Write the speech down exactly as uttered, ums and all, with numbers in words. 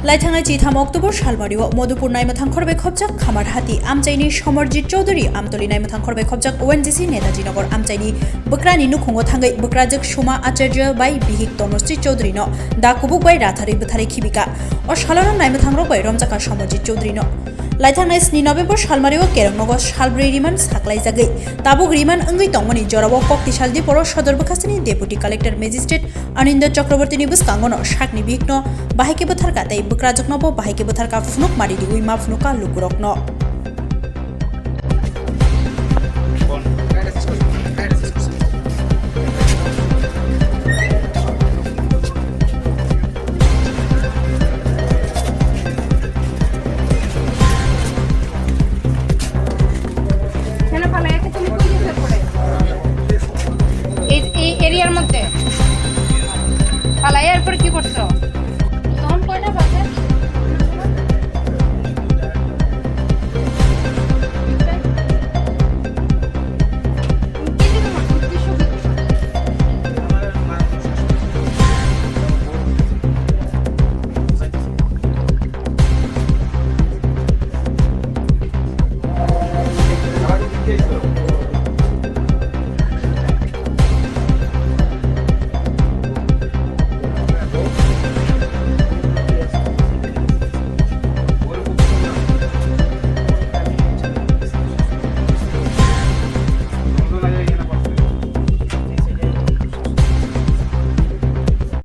Laithangnai chitham October salmario Modupur naimwthang khorbai khopjak Khamarhati amchaini Somarjit Chowdhury, Amtoli naimwthang khorbai khopjak O N G C Netaji Nagar amchaini bwkrani nukhungo thangwi bwkrajwk Suma Acharya bai bihik Tonosri Chowdhury no da kubuk bai ratharwi bwtharwi khibika. O salono naimwthangrok bai romjakha Somarjit Chowdhury no. Laithangnai sni November salmario Kerongnogo salbrwi remand saklaijagwi tabuk remand wngwi tongmani jorao Koktisal Diporo Sodor Bwkhasani Deputy Collector Magistrate Anindra Chakrabortini bwskango no sakni bihikno bahai khe bwtharka tei bwkrajwkno bo bahai khe bwtharka phunuk mari riwi ma phunukha lukurokno. কেন ফালাইয়াকে তুমি কই গেছো এরপরে? এই, এই এরিয়ার মধ্যে ফালাইয়া এরপর কি করছো? তখন কয়টা বাজে?